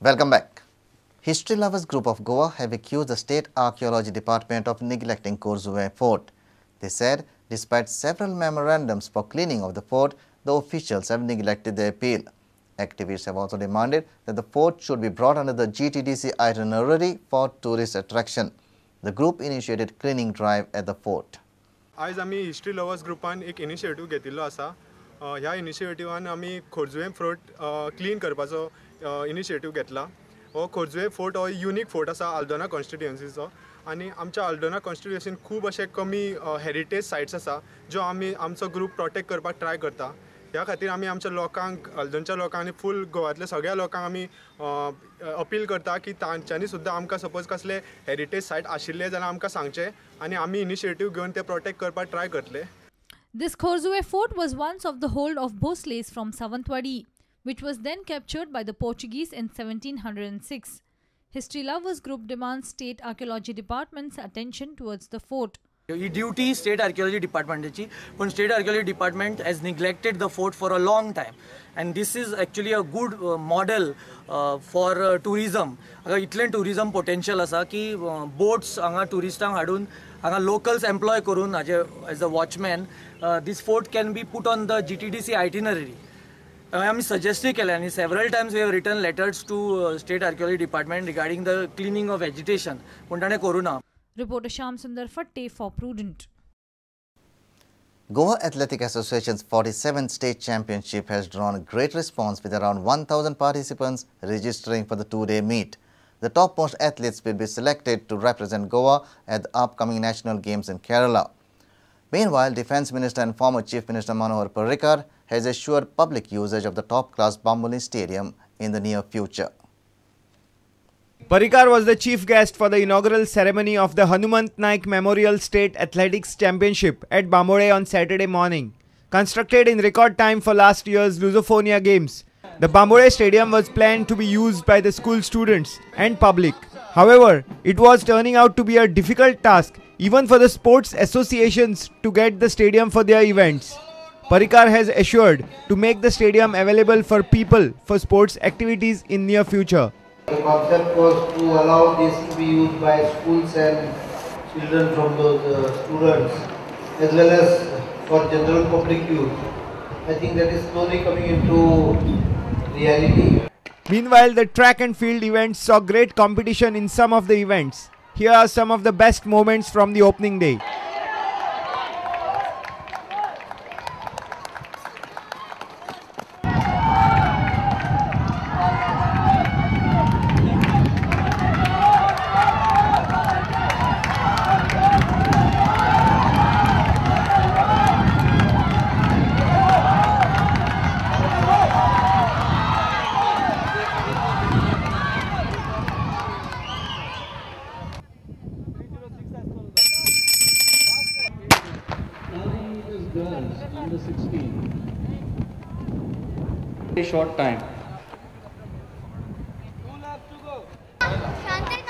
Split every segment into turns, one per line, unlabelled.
Welcome back. History Lovers Group of Goa have accused the State Archaeology Department of neglecting Corjuem Fort. They said despite several memorandums for cleaning of the fort, the officials have neglected their appeal. Activists have also demanded that the fort should be brought under the GTDC itinerary for tourist attraction. The group initiated cleaning drive at the fort.
आयज आमी history lovers ग्रुपान एक initiative घेतिल्लो आसा. ह्या इनिशिएटिवान आमी Khorjuvem fort clean करपाचो initiative घेतला. हो खोर्जुवें फोर्ट हो युनीक फोर्ट आसा आल्दोना कॉन्स्टिट्युएन्सीचो आनी आमच्या आल्दोना कॉन्स्टिट्युएन्सीन खूब अशे कमी हेरिटेज सायट्स आसा ज्यो आमी आमचो ग्रूप प्रोटेक्ट करपाक ट्राय करता. ह्या खातीर आमी आमच्या लोकांक, आल्दोनच्या लोकांक आनी फूल गोवांतल्या सगळ्या लोकांक आमी अपील करता की तांच्यांनी सुद्दां आमकां सपोज कसले हेरिटेज सायट आशिल्ले जाल्यार आमकां सांगचें आनी आमी इनिशिएटीव घेवन ते प्रोटेक्ट करपाक ट्राय करतले.
This Corjuem Fort was once of the hold of Bhosles from Sawantwadi, which was then captured by the Portuguese in 1706. History Lovers Group demands State Archaeology Department's attention towards the fort.
He duty State Archaeology Department, but State Archaeology Department has neglected the fort for a long time, and this is actually a good model for tourism. इतलें tourism potential आसा की boats हांगा टुरिस्टांक हाडून हांगा locals employ करून as a watchman, this fort can be put on the GTDC itinerary. आमी सजेस्टूय केलें आनी several times we have written letters to State Archaeology Department regarding the cleaning of vegetation, पूण ताणें करूं ना.
Reporter Sham Sundar Fatte for Prudent.
Goa Athletic Association's 47th State Championship has drawn great response with around 1,000 participants registering for the two-day meet. The topmost athletes will be selected to represent Goa at the upcoming National Games in Kerala. Meanwhile, Defence Minister and former Chief Minister Manohar Parrikar has assured public usage of the top-class Bambolim Stadium in the near future.
Parrikar was the chief guest for the inaugural ceremony of the Hanumant Naik Memorial State Athletics Championship at Bambolim on Saturday morning. Constructed in record time for last year's Lusophonia Games, the Bambolim Stadium was planned to be used by the school students and public. However, it was turning out to be a difficult task even for the sports associations to get the stadium for their events. Parrikar has assured to make the stadium available for people for sports activities in near future.
The concept was to allow this to be used by schools and children from those students, as well as for general public use. I think that is slowly coming into reality.
Meanwhile, the track and field events saw great competition in some of the events. Here are some of the best moments from the opening day.
Short time.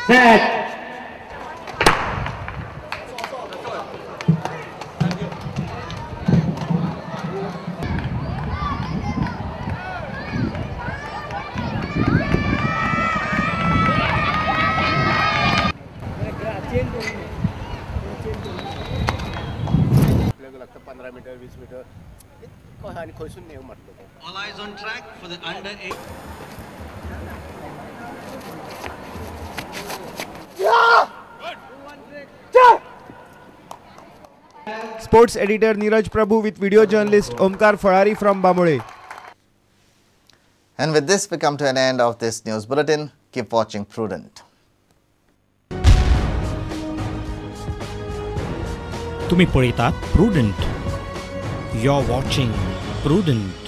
Set.
All eyes on track for the under 8.
Yeah! Sports editor Neeraj Prabhu with video journalist Omkar Ferrari from Bambolim.
And with this, we come to an end of this news bulletin. Keep watching Prudent.
तुम्ही पळयतात Prudent. You're watching Prudent.